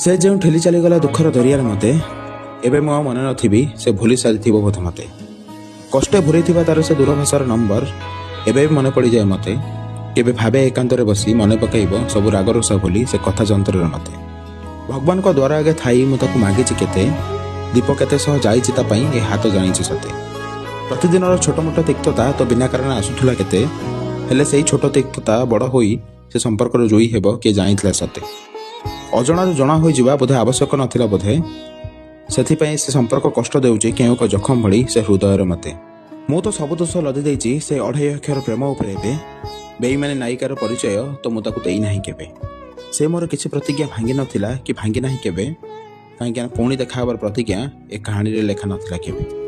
ସେ ଯେଉଁ ଠେଲି ଚାଲିଗଲା ଦୁଃଖର ଦରିଆରେ ମୋତେ, ଏବେ ମୁଁ ଆଉ ମନେ ନଥିବି, ସେ ଭୁଲି ସାରିଥିବ ବୋଧେ ମୋତେ। କଷ୍ଟେ ଭୁଲିଥିବା ତାର ସେ ଦୂରଭାଷାର ନମ୍ବର ଏବେ ବି ମନେ ପଡ଼ିଯାଏ ମୋତେ। କେବେ ଭାବେ ଏକାନ୍ତରେ ବସି ମନେ ପକାଇବ, ସବୁ ରାଗରୁଷା ଭୁଲି ସେ କଥା ଯନ୍ତ୍ରରେ ମୋତେ। ଭଗବାନଙ୍କ ଦ୍ୱାର ଆଗେ ଥାଇ ମୁଁ ତାକୁ ମାଗିଛି କେତେ, ଦୀପ କେତେ ସହ ଯାଇଛି ତା ପାଇଁ ଏ ହାତ ଜାଣିଛି ସତେ। ପ୍ରତିଦିନର ଛୋଟ ମୋଟ ତିକ୍ତତା ତ ବିନା କାରଣ ଆସୁଥିଲା କେତେ, ହେଲେ ସେଇ ଛୋଟ ତିକ୍ତତା ବଡ଼ ହୋଇ ସେ ସମ୍ପର୍କର ଜୋଇ ହେବ କିଏ ଜାଣିଥିଲା ସତେ? ଅଜଣାରୁ ଜଣା ହୋଇଯିବା ବୋଧେ ଆବଶ୍ୟକ ନଥିଲା ବୋଧେ, ସେଥିପାଇଁ ସେ ସମ୍ପର୍କ କଷ୍ଟ ଦେଉଛି କେଉଁ ଏକ ଜଖମ ଭଳି ସେ ହୃଦୟରେ ମୋତେ। ମୁଁ ତ ସବୁ ଦୋଷ ଲଦି ଦେଇଛି ସେ ଅଢ଼େଇ ଅକ୍ଷର ପ୍ରେମ ଉପରେ। ଏବେ ବେଇମାନି ନାୟିକାର ପରିଚୟ ତ ମୁଁ ତାକୁ ଦେଇନାହିଁ କେବେ। ସେ ମୋର କିଛି ପ୍ରତିଜ୍ଞା ଭାଙ୍ଗି ନଥିଲା କି ଭାଙ୍ଗି ନାହିଁ କେବେ, କାହିଁକିନା ପୁଣି ଦେଖା ହେବାର ପ୍ରତିଜ୍ଞା ଏ କାହାଣୀରେ ଲେଖା ନଥିଲା କେବେ।